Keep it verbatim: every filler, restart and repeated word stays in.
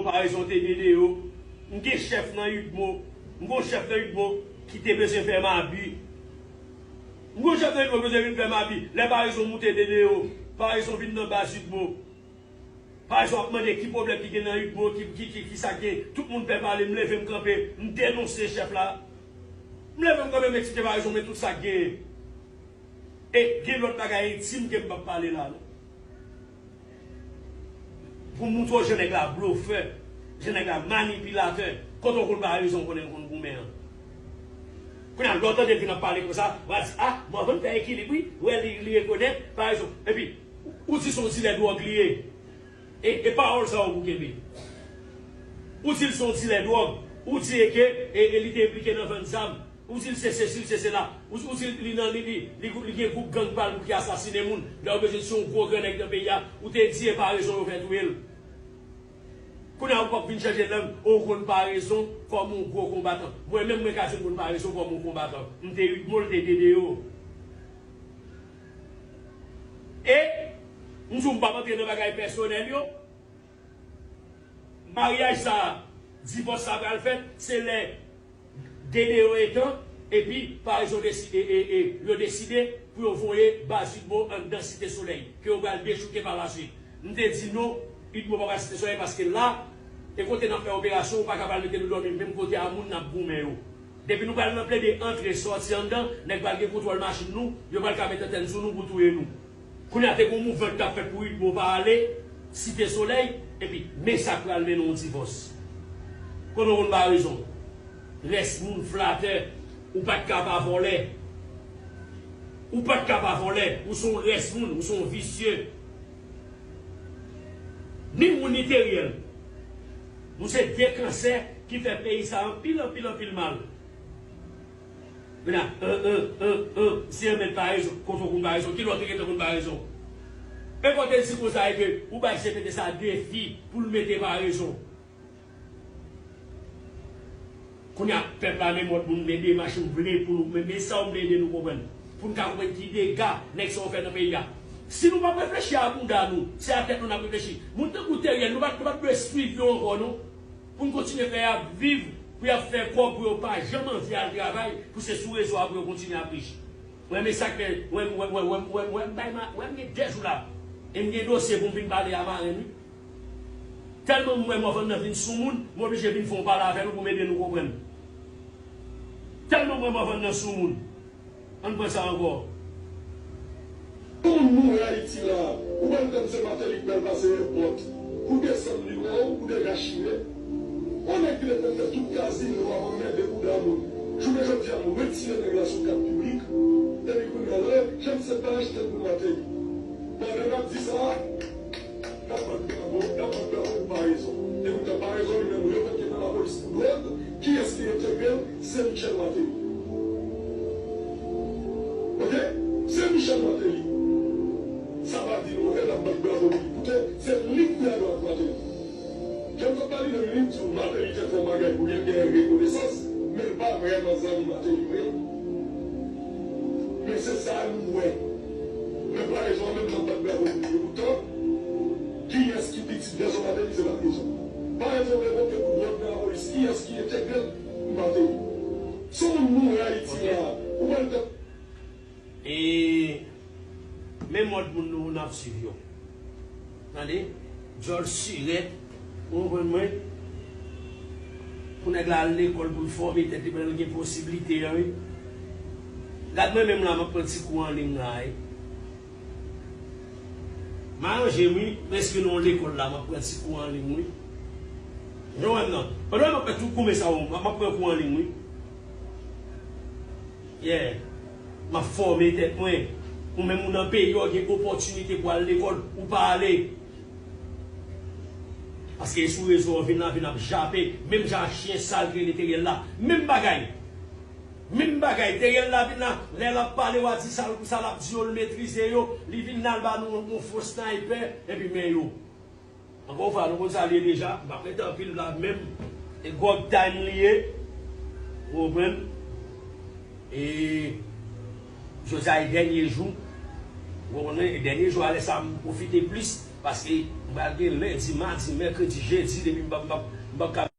Parèzon te D D O. M gen chèf nan Udmo. M gen chèf nan Udmo ki te bezwen fè m abi. M gen chèf nan Udmo ki bezwen vin fè m abi. Lè Parèzon moute D D O, Parèzon vin nan baz Udmo. Parèzon ap mande ki pwoblèm ki gen nan Udmo, ki, ki, ki, ki sa k gen. Tout moun pè pale, m leve m kanpe, m denonse chèf la. M leve m kanpe, m eksplike Parèzon, men tout sa k genyen. E gen lòt bagay entim ke m p ap pale la, non. Pou m montre w jan nèg la blofè, jan nèg la manipilatè, kote w konn Parèzon konnen l konn goumen an. Kounye a, lè w tande l vin ap pale konsa, w a di, a, Morvan fè ekilib, wi, w wè li, li rekonèt, Parèzon. Epi, ou di se yon dilè dwòg li ye. E, e pawòl sa yo pou kenbe. Ou di l se yon dilè dwòg, ou di e ke e, e li te enplike nan vann zam, ou di l se sesi, l se sela, ou, ou di l li nan, li, li, li, li gen gwoup gang pa l pou ki asasinen moun, lè yo bezwen se yon gwo gran nèg nan peyi a, ou te di e Parèzon yo fè touye l. Kounye a ou p ap vin chanje lang, ou konn Parèzon kòm yon gwo konbatan. Mwen menm mwen ka di m konn Parèzon kòm yon konbatan. M te Udmo, l te D D O. E m di w m p ap antre nan bagay pèsonèl yo. Maryaj sa, divòs sa pral fèt, se lè D D O etan, epi Parèzon deside, e, e, yo deside pou yo voye baz Udmo anndan Site Solèy, ke yo pral dechouke pa laswit. M te di non, Udmo pa pral Site Solèy paske la, e kote n ap fè operasyon, ou pa ka pral mete nou dòmi menm kote a moun n ap goumen yo. Depi nou pral nan plede antre, sòti anndan, nèg pral gen kontwòl machin nou, yo pral ka met antèn sou nou pou touye nou. Kounye a, te gen yon mouvman ki t ap fèt pou Udmo pa ale Site Solèy, epi men sa k pral mennen yon divòs. Kote w konn Parèzon? Rès moun flatè, ou pa t ka pa vòlè. Ou pa t ka pa vòlè, ou se yon rès moun, ou se yon visye. Ni ou ni Teriel. Nou se de kansè ki fè peyi sa anpil, anpil, anpil mal. Mena, an, an, an, an, si yon mèt Parèzon, kote w konn Parèzon, ki lòt ki gentan konn Parèzon? E kote l sipoze al ke ou bay C P T sa defi pou l mete Parèzon. Kounye a, pèp la, nenpòt moun, men demach m vle pou nou, men, men sa w vle ede nou konprann. Pou n ka konprann ki dega nèg sa yo fè nan peyi a. Si nou p ap reflechi a bounda nou, se a tèt nou n ap reflechi. Moun tankou Teriel, nou pa, nou pa t dwe swiv yo ankò, non. Pou n kontinye fè y ap viv, pou y ap fè kòb, pou yo pa janm anvi al travay, pou se sou rezo a pou yo kontinye ap rich. Mwen, men sa k fè, mwen, mwen, mwen, mwen, mwen, mwen, bay ma-, mwen, m gen de jou la. E m gen dosye pou m vin pale a marenn, wi. Tèlman m wè Morvan nan vin sou moun, m oblije vin fè yon pale avè nou pou m ede nou konprann. Tèlman m wè Morvan nan sou moun. Ann pran sa ankò. Tout moun mouri Ayiti la, ou pral tann se Martelly k pral pase èpòt. Ou desann Lyon, ou deja chire. On nèg ki te konn fè tout kazino ap anmède bouda moun. Jounen jodi a, nou retire nèg la sou kat piblik. Epi kounye a, lè Janm Sèt pa achte l pou Martelly. Pandan n ap di sa, n ap bat bravo, n ap bat bravo pou Parèzon. E poutan Parèzon li menm revoke nan lapolis pou dwòg. Kiyès ki entegre l? Se Michel Martelly. Oke? Se Michel Martelly. Sa pa di nou anyen, n ap bat bravo pou li. Poutan, se li k pi adwat Martelly. Jan m t ap pale nan minit, Martelly te fè yon bagay pou li, l genyen rekonesans, men l pa vrèman zanmi Martelly vre. Men se sa nou wè. Men Parèzon an menm k ap bat bravo pou li. Poutan, kiyès ki pitit Gazon Martelly? Se Parèzon. Parèzon revoke pou dwòg nan lapolis. Kiyès ki entegre l? Martelly. Se yon moun mouri Ayiti la. Ou pral tann. E men mòd moun nou n ap swiv yo. Tande? Djòl sirèt, ou konprann mwen? Pou nèg la al lekòl pou l fòme tèt li pandan l gen posiblite an, wi. Gad mwen menm la, m ap pran ti kou an liy la, wi. M aranje m, wi, m enskri nan yon lekòl la, m ap pran ti kou an liy, wi. Jan w wè m nan. Pandan m ap fè tout goumen sa yo, m ap pran kou an liy, wi. Yeah. M ap fòme tèt mwen. Ou menm ou nan peyi w, gen opòtinite pou al lekòl, ou pa ale. Paske e sou rezo an vin la, vin ap jape. Menm jan ak chen sal ki rele Teriel la. Menm bagay. Menm bagay. Teriel la vin la, lè l ap pale, w a di sa l, sa l ap di yo, l metrize yo. Li vin la, l ba nou yon, yon fo sniper, epi men yo. Ankò yon fwa, nou konn sa l ye deja, m p ap rete anpil la menm. E Grog Time li ye. Ou konprann? E jodi a e dènye jou. Ou konprann? E dènye jou a, lè sa a, m pwofite plis. Paske m pral gen lendi, madi, mèkredi, jedi, depi m p ap, m p ap, m p ap ka